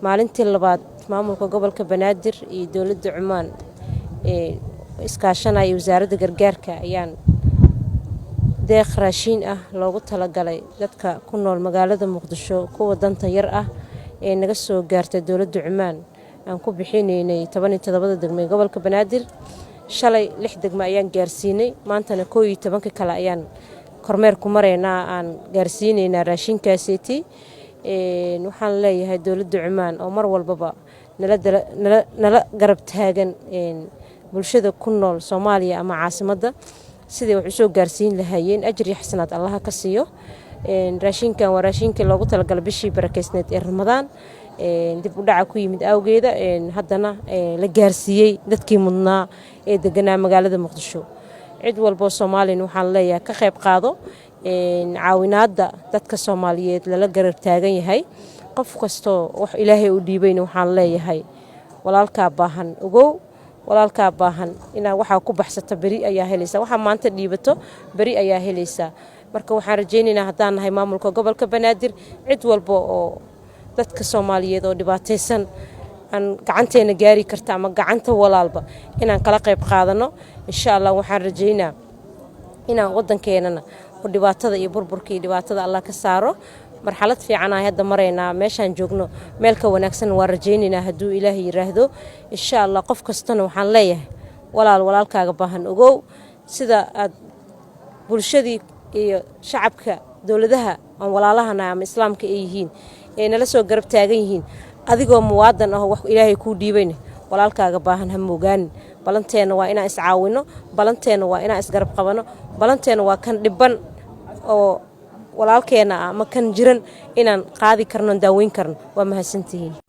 Maalintii labaad maamulka gobolka Banaadir iyo dowladda Cumaan ee iskaashanaya wasaaradda gargaarka ayaan deeq raashiin ah loogu talagalay dadka ku nool magaalada Muqdisho, kuwa danta yar ah ee naga soo gaartay dowladda Cumaan, aan ku bixinaynay 17-da degmo ee gobolka Banaadir. Shalay lix degmo ayaan gaarsiinay, maantana 11-ka kale ayaan kormeer ku maraynaa, aan gaarsiinaynaa raashinkaaseti. Waxaan leeyahay dowladda Cumaan oo mar walbaba nala garab taagan bulshada ku nool Soomaaliya ama caasimadda, siday wax usoo gaarsiin lahaayeen, ajri xasanaad Allaha ka siiyo. Raashinkan waa raashinkii loogu talagalay bishii barakeysneed ee Ramadaan, dib u dhaca ku yimid awgeeda, haddana la gaarsiiyey dadkii mudnaa ee deganaa magaalada Muqdisho. Cid walboo Soomaaliyana waxaan leeyahay, ka qayb qaado caawinaadda dadka Soomaaliyeed lala garab taagan yahay. Qof kastoo wax Ilaahay u dhiibayna waxaan leeyahay, walaalkaa baahan ogow, walaalkaa baahan inaad waxaa ku baxsato beri ayaa helaysaa, waxaa maanta dhiibato beri ayaa helaysaa. Marka waxaan rajaynaynaa, haddaan nahay maamulka gobolka Banaadir, cid walba oo dadka Soomaaliyeed oo dhibaataysan aan gacanteena gaari karta ama gacanta walaalba inaan kala qayb qaadano, insha Allah. Waxaan rajaynaa inaan waddankeenana oo dhibaatada iyo burburka iyo dhibaatada Allah ka saaro. Marxalad fiican aan hadda maraynaa, meeshaan joogno meel ka wanaagsan waan rajaynaynaa hadduu Ilaahay yiraahdo, insha Allah. Qof kastana waxaan leeyahay, walaal, walaalkaaga baahan ogow. Sida aad bulshadii iyo shacabka dowladaha aan walaalahana ama Islaamka ay yihiin ee nala soo garab taagan yihiin, adigoo muwaadan ah oo wax Ilaahay kuu dhiibayna, walaalkaaga baahan ha moogaanin. Balanteenna waa inaan iscaawino, balanteenna waa inaan isgarab qabano, balanteenna waa kan dhiban oo walaalkeena ah ama kan jiran inaan qaadi karno, daaweyn karno. Waa mahadsantihiin.